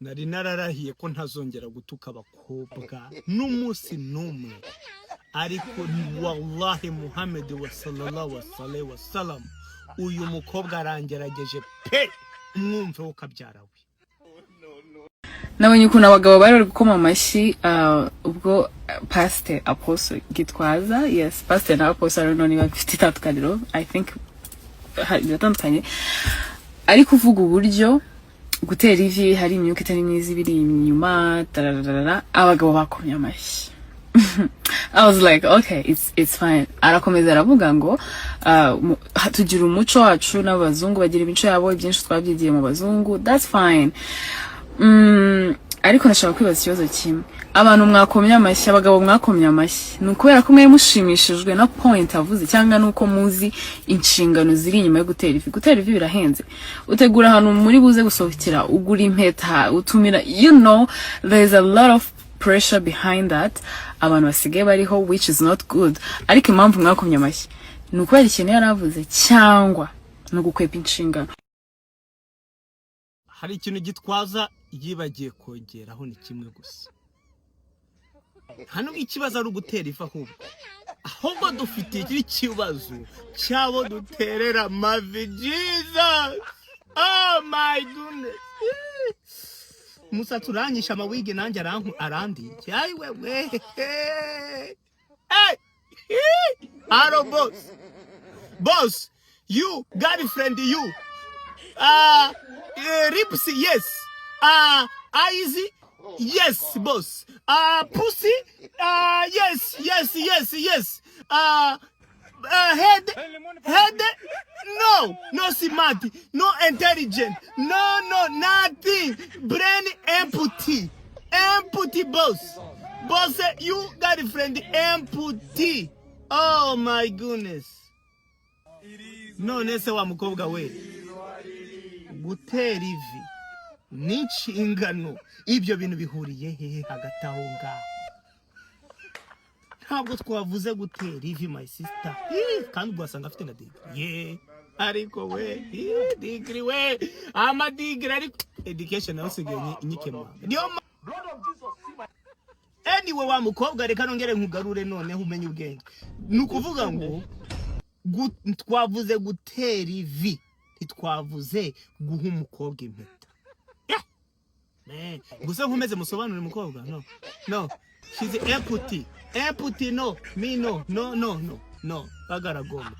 Nari nararahiye ko ntazongera gutuka abakobwa n'umunsi n'umwe, ariko ni wallahi Muhammed wa sallallahu alaihi wasallam, uyu mukobwa arangerageje pe. Mwumve wo kabyara we. Nabonye ukuntu abagabo bari bari gukoma amashyi ubwo Pastor Apostle Gitwaza, yes, Pastor na Apostle, I don't know niba bifite itandukaniro, I think biratandukanye, ari kuvuga uburyo gutera ivi hari imyuka itari myiza ibiri inyuma tararara. Abagabo bakomye amashyi. I was like, "Okay, it's fine." Arakomeza aravuga ngo tugira umuco wacu, n'abazungu bagira imico yabo, ibyinshi twabyigiye mu bazungu. That's fine. Ariko ndashaka kwibaza ikibazo kimwe. Abantu mwakomye amashyi, abagabo mwakomye amashyi, ni ukubera ko mwari mushimishijwe na point avuze, cyangwa nuko muzi inshingano ziri inyuma yo gutera ivi? Gutera ivi birahenze. Utegura ahantu muri buze gusohokera, ugura impeta, utumira, there's a lot of pressure behind that. Abantu basigaye bariho, which is not good. Ariko impamvu mwakomye amashyi ni ukubera ikintu yari avuze, cyangwa ni ugukwepa inshingano? Hari ikintu Gitwaza yibagiye kongeraho, ni kimwe gusa. Hano ikibazo ari ugutera ivi, ahubwo dufite ikibazo cy'abo duterera amavi. Jesus, oh my goodness! Umusatsi uranyisha, amawigi nanjye arandiye. Ayi wewe, hey! Hello boss, boss, you girlfriend, you lips, yes, eyes, yes boss, pussy, yes, head, head, no, no smart, no intelligent, no, nothing, brain empty, empty boss, boss, you girlfriend empty. Oh my goodness! None se wa mukobwa we, gutera ivi n'inshingano, ibyo bintu bihuriye hehe hagati aho ngaho? Ntabwo twavuze gutera ivi, my sister. Ih, kandi ubwo wasanga afite na degree ye. Ariko we, ih, degree we, ama degree, ariko education nayo usigaye inyikema niyo anyway, wa mukobwa, reka nongere nkugarure noneho umenye ubwenge. Ni ukuvuga ngo twavuze gutera ivi, ntitwavuze guha umukobwa impeta. Yeah. Man. Gusa nkomeze musobanurire umukobwa. No, no, she's empty, empty. No, me, no, no, no, no, no, bagaragoma.